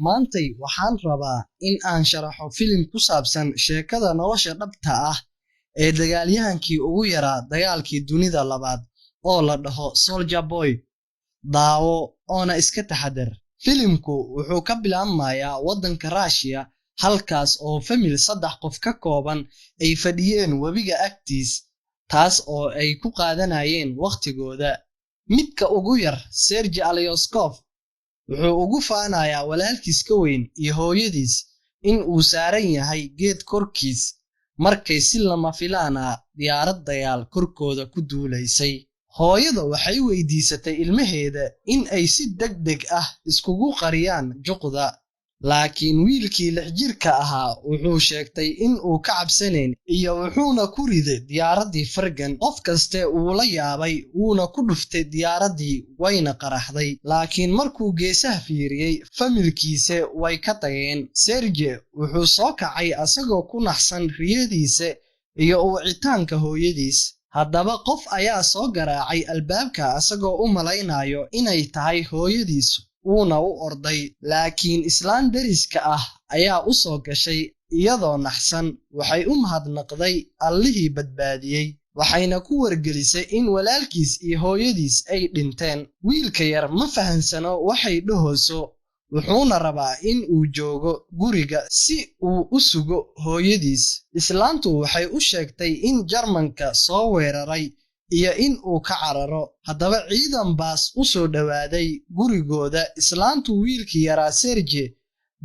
Maantay waxaan rabaa in aan sharaxo filim ku saabsan sheekada nolosha dhabta ah ee dagaalyahankii ugu yaraa dagaalkii dunida labaad oo la dhaho Soldier Boy. Daawo oona iska taxadar. Filimku wuxuu ka bilaabmayaa waddanka Raashiya, halkaas oo famil saddex qof ka kooban ay fadhiyeen webiga agtiis, taas oo ay ku qaadanayeen wakhtigooda. Midka ugu yar, Sergey Alyoskov, wuxuu ugu faanayaa walaalkiis ka weyn iyo hooyadiis in uu saaran yahay geed korkiis markay si lama filaan ah diyaarad dagaal korkooda ku duulaysay. Hooyada waxay weydiisatay ilmaheeda in ay si degdeg ah iskugu qariyaan juqda, laakiin wiilkii 6 jirka ahaa wuxuu sheegtay in uu ka cabsanayn iyo wuxuuna ku riday diyaaraddii fargan. Qof kaste wuu la yaabay, wuuna ku dhuftay diyaaraddii, wayna qaraxday. Laakiin markuu geesaha fiiriyey, familkiise way ka tageen. Sergey wuxuu soo kacay asagoo ku naxsan riyadiisa iyo wicitaanka hooyadiis. Haddaba qof ayaa soo garaacay albaabka asagoo u malaynayo inay tahay hooyadiis, wuuna u orday. Laakiin islaan deriska ah ayaa u soo gashay iyadoo naxsan. Waxay u mahadnaqday Allihii badbaadiyey, waxayna ku wargelisay in walaalkiis iyo hooyadiis ay dhinteen. Wiilka yar ma fahansano waxay dhahooso, wuxuuna rabaa in uu joogo guriga si uu u sugo hooyadiis. Islaantu waxay u sheegtay in Jarmanka soo weeraray iyo in uu ka cararo. Haddaba ciidan baas u soo dhowaaday gurigooda. Islaantu wiilkii yaraa Sergey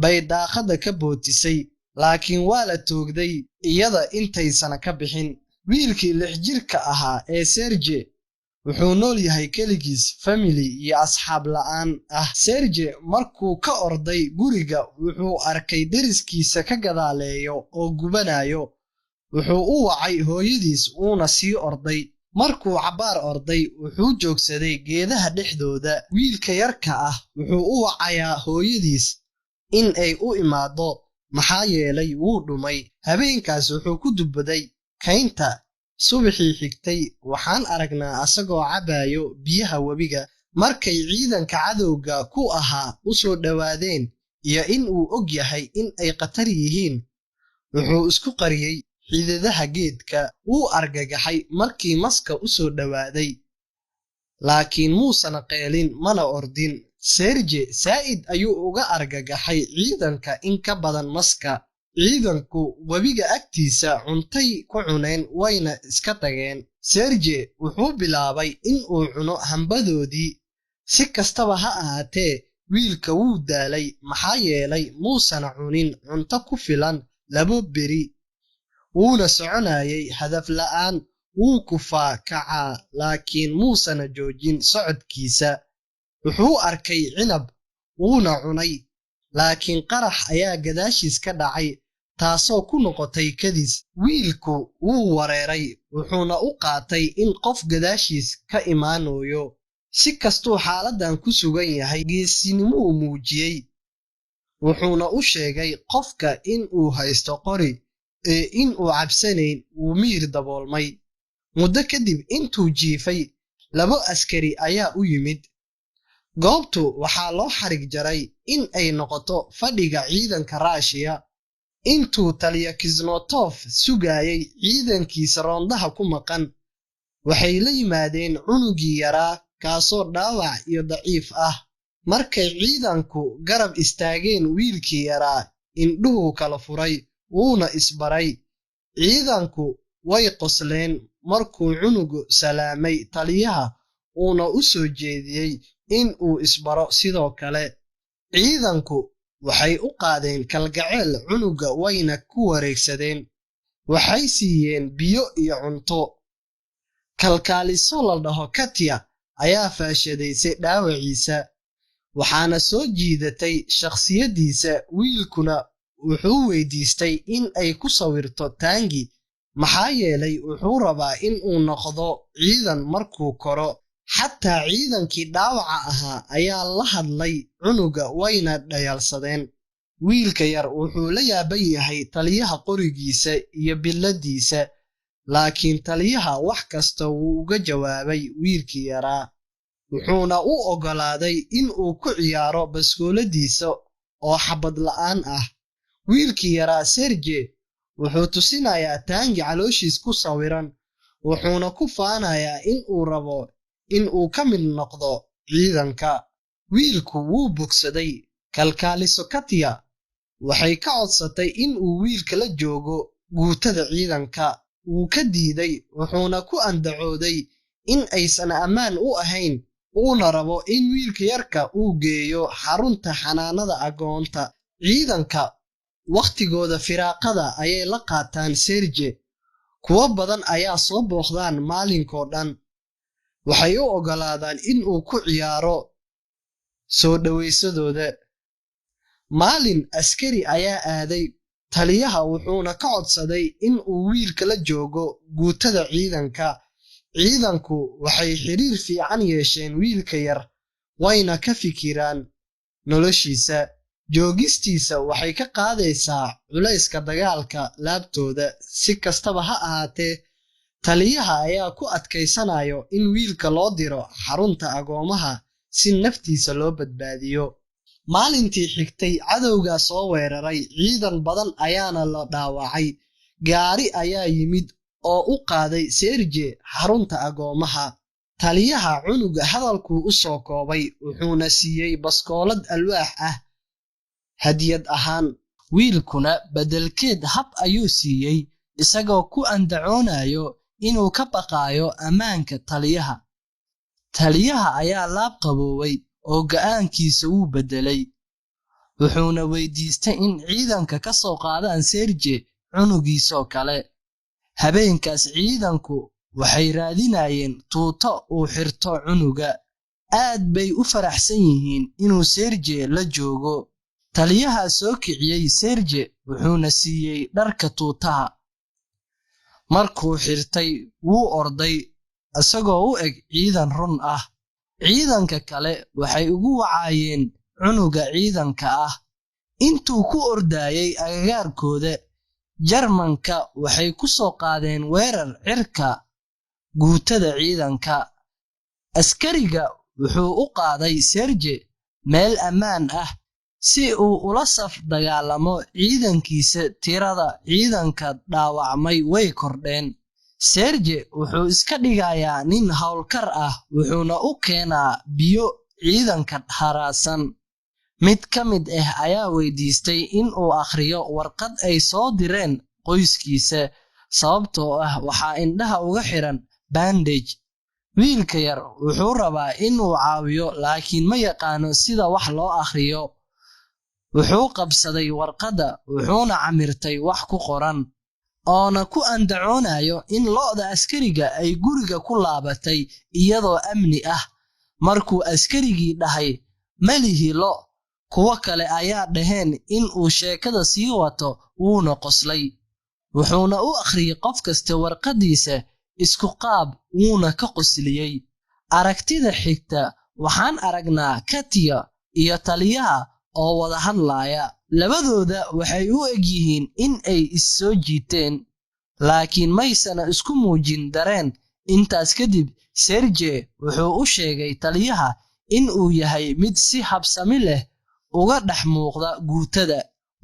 bay daaqadda ka bootisay, laakiin waa la toogday iyada intaysan ka bixin. Wiilkii 6 jirka ahaa ee Sergey wuxuu nool yahay keligiis, family iyo asxaab la'aan ah. Sergey markuu ka orday guriga, wuxuu arkay deriskiisa ka gadaaleeyo oo gubanayo. Wuxuu u wacay hooyadiis, wuuna sii orday. Markuu cabbaar orday, wuxuu joogsaday geedaha dhexdooda. Wiilka yarka ah wuxuu u wacayaa hooyadiis in ay u imaado, maxaa yeelay wuu dhumay. Habeenkaas wuxuu ku dubbaday kaynta. Subaxii xigtay waxaan aragnaa asagoo cabbayo biyaha webiga. Markay ciidanka cadowga ku ahaa u soo dhowaadeen iyo in uu og yahay in ay khatar yihiin, wuxuu isku qariyey xididaha geedka. Wuu argagaxay markii maska u soo dhowaaday, laakiin muusan qeelin mana ordin. Sergey saa'id ayuu uga argagaxay ciidanka in ka badan maska. Ciidanku webiga agtiisa cuntay ku cuneen, wayna iska tageen. Sergey wuxuu bilaabay in uu cuno hambadoodii. Si kastaba ha ahaatee, wiilka wuu daalay, maxaa yeelay muusan cunin cunto ku filan 2 beri, wuuna soconayay hadaf la'aan. Wuu kufaa kacaa, laakiin muusan joojin socodkiisa. Wuxuu arkay cinab, wuuna cunay, laakiin qarax ayaa gadaashiis ka dhacay, taasoo ku noqotay kadis. Wiilku wuu wareeray, wuxuuna u qaatay in qof gadaashiis ka imaanayo. Si kastuu xaaladdan ku sugan yahay, geesinimuu muujiyey, wuxuuna u sheegay qofka in uu haysto qori ee in uu cabsanayn. Wuu miyir daboolmay. Muddo kadib intuu jiifay, labo askari ayaa u yimid. Goobtu waxaa loo xarig jaray in ay noqoto fadhiga ciidanka Raashiya. Intuu taliya Kisnotof sugayay ciidankiisa roondaha ku maqan, waxay la yimaadeen cunugii yaraa, kaasoo dhaawac iyo daciif ah. Markay ciidanku garab istaageen wiilkii yaraa, indhuhuu kala furay, wuuna isbaray. Ciidanku way qosleen markuu cunugu salaamay taliyaha, uuna u soo jeediyey in uu isbaro sidoo kale. Ciidanku waxay u qaadeen kalgacayl cunuga, wayna ku wareegsadeen. Waxay siiyeen biyo iyo cunto. Kalkaaliso la dhaho Katya ayaa faashadaysay dhaawaciisa, waxaana soo jiidatay shakhsiyaddiisa. Wiilkuna wuxuu weydiistay in ay ku sawirto taangi, maxaa yeelay wuxuu rabaa in uu noqdo ciidan markuu koro. Xataa ciidankii dhaawaca ahaa ayaa la hadlay cunuga, wayna dhayalsadeen. Wiilka yar wuxuu la yaaban yahay taliyaha qorigiisa iyo billadiisa, laakiin taliyaha wax kasta wuu uga jawaabay wiilkii yaraa, wuxuuna u oggolaaday in uu ku ciyaaro baskooladiisa. oo xabad la'aan ah. Wiilkii yaraa Serje wuxuu tusinayaa taangi calooshiis ku sawiran, wuxuuna ku faanayaa in uu rabo in uu ka mid noqdo ciidanka. Wiilku wuu bogsaday. Kalkaaliso Katya waxay ka codsatay in uu wiilka la joogo guutada ciidanka. Wuu ka diiday, wuxuuna ku andacooday in aysan ammaan u ahayn, uuna rabo in wiilka yarka uu geeyo xarunta xanaanada agoonta. Ciidanka wakhtigooda firaaqada ayay la qaataan Serje. Kuwo badan ayaa soo booqdaan maalinkoo dhan. Waxay u oggolaadaan in uu ku ciyaaro soo dhowaysadooda. Maalin askari ayaa aaday taliyaha wuxuuna ka codsaday in uu wiilka la joogo guutada ciidanka. Ciidanku waxay xiriir fiican yeesheen wiilka yar, wayna ka fikiraan noloshiisa. Joogistiisa waxay ka qaadaysaa culayska dagaalka laabtooda. Si kastaba ha ahaatee, taliyaha ayaa ku adkaysanayo in wiilka loo diro xarunta agoomaha si naftiisa loo badbaadiyo. Maalintii xigtay cadowgaa soo weeraray, ciidan badan ayaana la dhaawacay. Gaari ayaa yimid oo u qaaday Serje xarunta agoomaha. Taliyaha cunuga hadalkuu u soo koobay, wuxuuna siiyey baskoolad alwaax ah hadiyad ahaan. Wiilkuna beddelkeed hab ayuu siiyey, isagoo ku andacoonayo inuu ka baqayo ammaanka taliyaha. Taliyaha ayaa laab qabooway oo go'aankiisa wuu beddelay, wuxuuna weydiistay in ciidanka ka soo qaadaan Serje cunugiisoo kale. Habeenkaas ciidanku waxay raadinayeen tuuto uu xirto cunuga. Aad bay u faraxsan yihiin inuu Serje la joogo. Taliyaha soo kiciyey Serje wuxuuna siiyey dharka tuutaha. Markuu xirtay wuu orday isagoo u eg ciidan run ah. Ciidanka kale waxay ugu wacayeen cunuga ciidanka ah. Intuu ku ordayay agagaarkooda, Jarmanka waxay ku soo qaadeen weerar cirka guutada ciidanka. Askariga wuxuu u qaaday Serje meel ammaan ah si uu ula saf dagaalamo ciidankiisa. Tirada ciidanka dhaawacmay way kordheen. Serje wuxuu iska dhigayaa nin hawlkar ah, wuxuuna u keenaa biyo ciidanka haraasan. Mid ka mid ah ayaa weydiistay in uu akhriyo warqad ay soo direen qoyskiisa, sababtoo ah waxaa indhaha uga xiran bandage. Wiilka yar wuxuu rabaa in uu caawiyo, laakiin ma yaqaano sida wax loo akhriyo. Wuxuu qabsaday warqadda wuxuuna camirtay wax ku qoran, oona ku andacoonayo in lo'da askariga ay guriga ku laabatay iyadoo amni ah. Markuu askarigii dhahay malihi lo', kuwo kale ayaa dhaheen in uu sheekada sii wato, wuuna qoslay. Wuxuuna u akhriyey qof kasta warqaddiisa isku qaab, wuuna ka qosliyey. Aragtida xigta waxaan aragnaa Katya iyo taliyaha oo wada hadlaya. Labadooda waxay u eg yihiin in ay is soo jiiteen, laakiin maysana isku muujin dareen. Intaas kadib Serje wuxuu u sheegay taliyaha in uu yahay mid si habsami leh uga dhex muuqda guutada.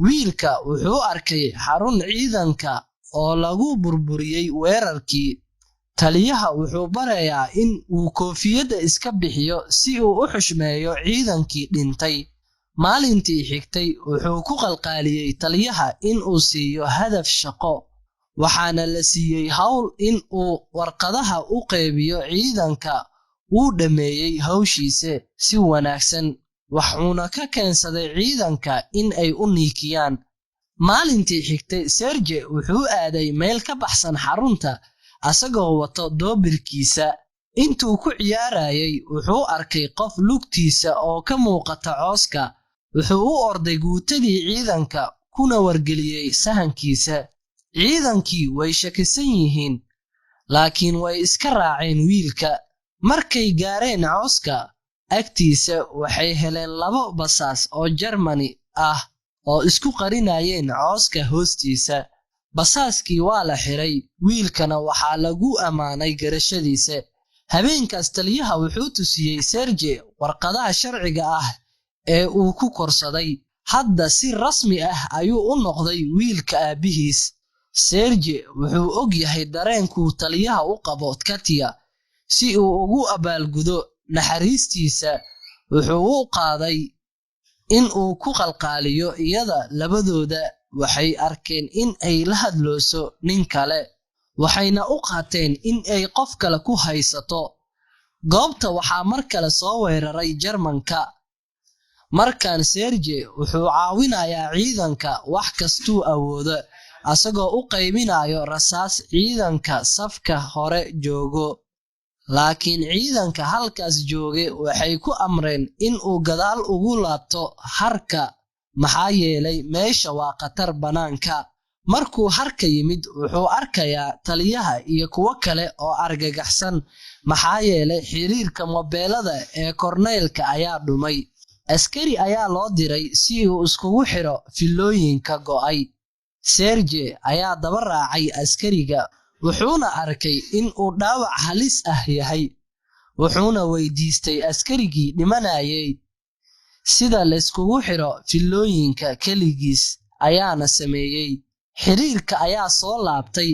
Wiilka wuxuu arkay xarun ciidanka oo lagu burburiyey weerarkii. Taliyaha wuxuu barayaa in uu koofiyadda iska bixiyo si uu u xushmeeyo ciidankii dhintay. Maalintii xigtay wuxuu ku qalqaaliyey taliyaha in uu siiyo hadaf shaqo, waxaana la siiyey hawl in uu warqadaha u qaybiyo ciidanka. Wuu dhammeeyey hawshiisa si wanaagsan, wuxuuna ka keensaday ciidanka in ay u niikiyaan. Maalintii xigtay Serje wuxuu aaday meel ka baxsan xarunta asagoo wato doobirkiisa. Intuu ku ciyaarayay wuxuu arkay qof lugtiisa oo ka muuqata cooska. Wuxuu u orday guutadii ciidanka kuna wargeliyey sahankiisa. Ciidankii way shakisan yihiin, laakiin way iska raaceen wiilka. Markay gaareen cooska agtiisa waxay heleen labo basaas oo Jarmani ah oo isku qarinayeen cooska hoostiisa. Basaaskii waa la xiray, wiilkana waxaa lagu ammaanay garashadiisa. Habeenkaas taliyaha wuxuu tusiyey Serje warqadaha sharciga ah ee uu ku korsaday. Hadda si rasmi ah ayuu u noqday wiilka aabbihiis. Serge wuxuu og yahay dareenkuu taliyaha u qabo Katya. Si uu ugu abaalgudo naxariistiisa, wuxuu u qaaday in uu ku qalqaaliyo iyada. Labadooda waxay arkeen in ay la hadlooso nin kale, waxayna u qaateen in ay qof kale ku haysato. Goobta waxaa mar kale soo weeraray Jarmanka. Markan Serge wuxuu caawinayaa ciidanka wax kastuu awoodo, asagoo u qaybinayo rasaas ciidanka safka hore joogo. Laakiin ciidanka halkaas jooge waxay ku amreen in uu gadaal ugu laabto harka, maxaa yeelay meesha waa khatar bannaanka. Markuu harka yimid, wuxuu arkayaa taliyaha iyo kuwo kale oo argagaxsan, maxaa yeelay xiriirka mobeelada ee korneylka ayaa dhumay. Askari ayaa loo diray si uu iskugu xiro filooyinka go'ay. Serge ayaa daba raacay askariga, wuxuuna arkay in uu dhaawac halis ah yahay, wuxuuna weydiistay askarigii dhimanayay sida layskugu xiro filooyinka. Keligiis ayaana sameeyey. Xiriirka ayaa soo laabtay,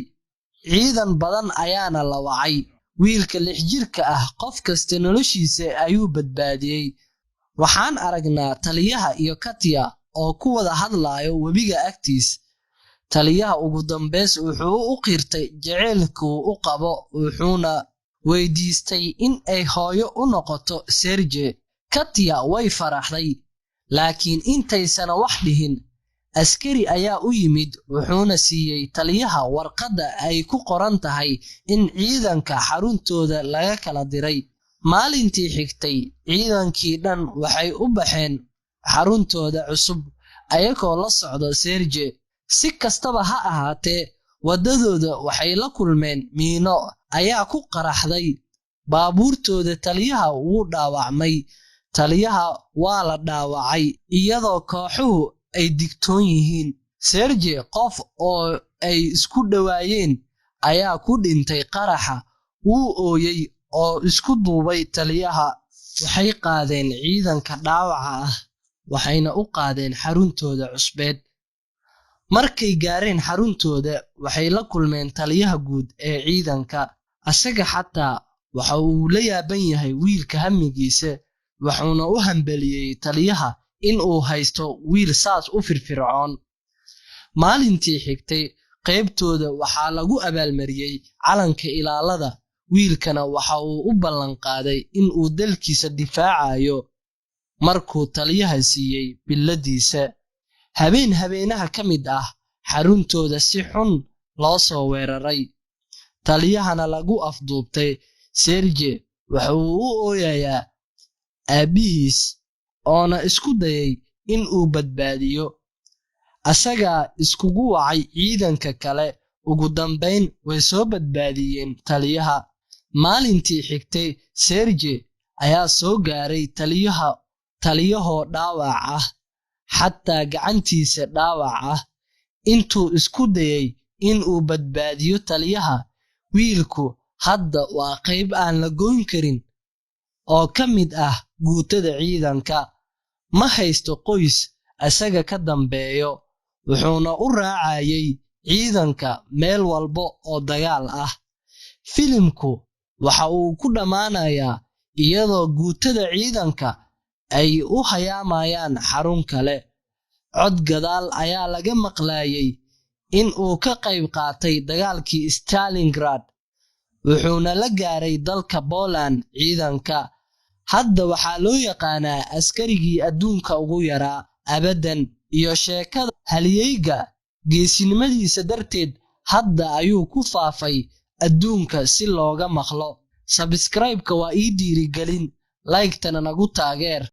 ciidan badan ayaana la wacay. Wiilka 6 jirka ah qof kasta noloshiisa ayuu badbaadiyey. Waxaan aragnaa taliyaha iyo Katya oo ku wada hadlayo webiga agtiis. Taliyaha ugu dambeys wuxuu u qirtay jaceylkuu u qabo, wuxuuna weydiistay in ay hooyo u noqoto Serge. Katya way faraxday, laakiin intaysan wax dhihin, askari ayaa u yimid, wuxuuna siiyey taliyaha warqadda ay ku qoran tahay in ciidanka xaruntooda laga kala diray. Maalintii xigtay, ciidankii dhan waxay u baxeen xaruntooda cusub ayagoo la socdo Serge. Si kastaba ha ahaatee, waddadooda waxay la kulmeen miino ayaa ku qaraxday baabuurtooda. Taliyaha wuu dhaawacmay. Taliyaha waa la dhaawacay iyadoo kooxuhu ay digtoon yihiin. Serge qof oo ay isku dhowaayeen ayaa ku dhintay qaraxa. Wuu ooyey oo isku duubay taliyaha. Waxay qaadeen ciidanka dhaawaca ah, waxayna u qaadeen xaruntooda cusbeed. Markay gaareen xaruntooda, waxay la kulmeen taliyaha guud ee ciidanka. Asaga xataa waxa uu la yaaban yahay wiilka hamigiisa, wuxuuna u hambeliyey taliyaha in uu haysto wiil saas u firfircoon. Maalintii xigtay, qaybtooda waxaa lagu abaalmariyey calanka ilaalada. Wiilkana waxa uu u ballanqaaday in uu dalkiisa difaacayo markuu taliyaha siiyey billadiisa. Habeen habeenaha ka mid ah, xaruntooda si xun loo soo weeraray, taliyahana lagu afduubtay. Serge waxa uu u ooyayaa aabbihiis oona isku dayay in uu badbaadiyo. Asagaa iskugu wacay ciidanka kale. Ugu dambayn way soo badbaadiyeen taliyaha. Maalintii xigtay, Serge ayaa soo gaaray taliyaha, taliyahoo dhaawac ah, xataa gacantiisa dhaawac ah. Intuu isku dayay in uu badbaadiyo taliyaha, wiilku hadda waa qayb aan la goyn karin oo ka mid ah guutada ciidanka. Ma haysto qoys asaga ka dambeeyo, wuxuuna u raacayay ciidanka meel walba oo dagaal ah. Filimku waxa uu ku dhammaanayaa iyadoo guutada ciidanka ay u hayaamayaan xarun kale. Cod gadaal ayaa laga maqlayay in uu ka qayb qaatay dagaalkii Stalingrad, wuxuuna la gaaray dalka Poland ciidanka. Hadda waxaa loo yaqaanaa askarigii adduunka ugu yaraa abadan, iyo sheekada halyeyga geesinimadiisa darteed hadda ayuu ku faafay adduunka si looga maqlo. Subscribe-ka waa ii dhiirigelin, like-tana nagu taageer.